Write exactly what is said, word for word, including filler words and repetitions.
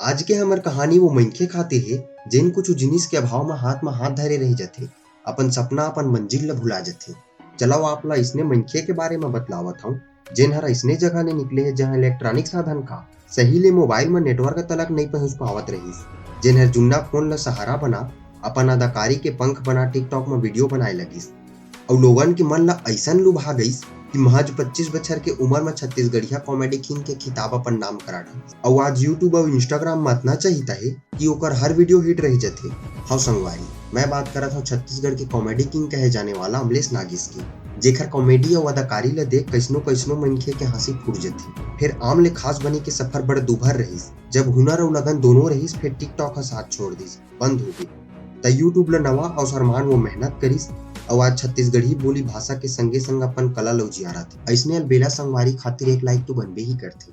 आज के हमर कहानी वो मनखे खातिर हे, जेन कुछ जिनिस के अभाव म हाथ म हाथ धरे रह जथे, अपन सपना, अपन मंजिल ल भुला जथे। चलव आप ला इसने मनखे के बारे म बतलावत हूँ, जेन हर इसने जगह ले निकले हे, जहाँ इलेक्ट्रॉनिक साधन का सही ले मोबाइल म नेटवर्क तलक नइ पहुँच पावत रहिस, जेन हर जुन्ना फोन ल सहारा बना, अपन अदाकारी के पंख बना TikTok म वीडियो बनाए लगिस। अउ लोगन के मन ल अइसन लुभा गइस कि महज पच्चीस बछर के उमर म छत्तीसगढ़िया कॉमेडी किंग के खिताब अपन नाम करा डालिस। अउ आज YouTube अउ Instagram म अतना चहिता हे कि ओकर हर वीडियो हिट रह जथे। हव संगवारी, मैं बात करत हव छत्तीसगढ़ के कॉमेडी किंग कहे जाने वाला अमलेश नागेश के, जेखर कॉमेडी अउ अदाकारी ल देख कइसनो कइसनो मनखे के हंसी फूट जथे। फेर आम ले खास बने के सफर बड़ दूभर रहिस, जब हुनर अउ लगन दोनों रहिस, फेर TikTok ह साथ छोड़ दिस, बंद हो गे। त YouTube ल नवा अवसर मान वो मेहनत करिस, अउ आज छत्तीसगढ़ी बोली भाषा के संगे संग अपन कला ल उजियारत हे। अइसने अलबेला संगवारी खातिर एक लाइक तो बनबे ही करथे।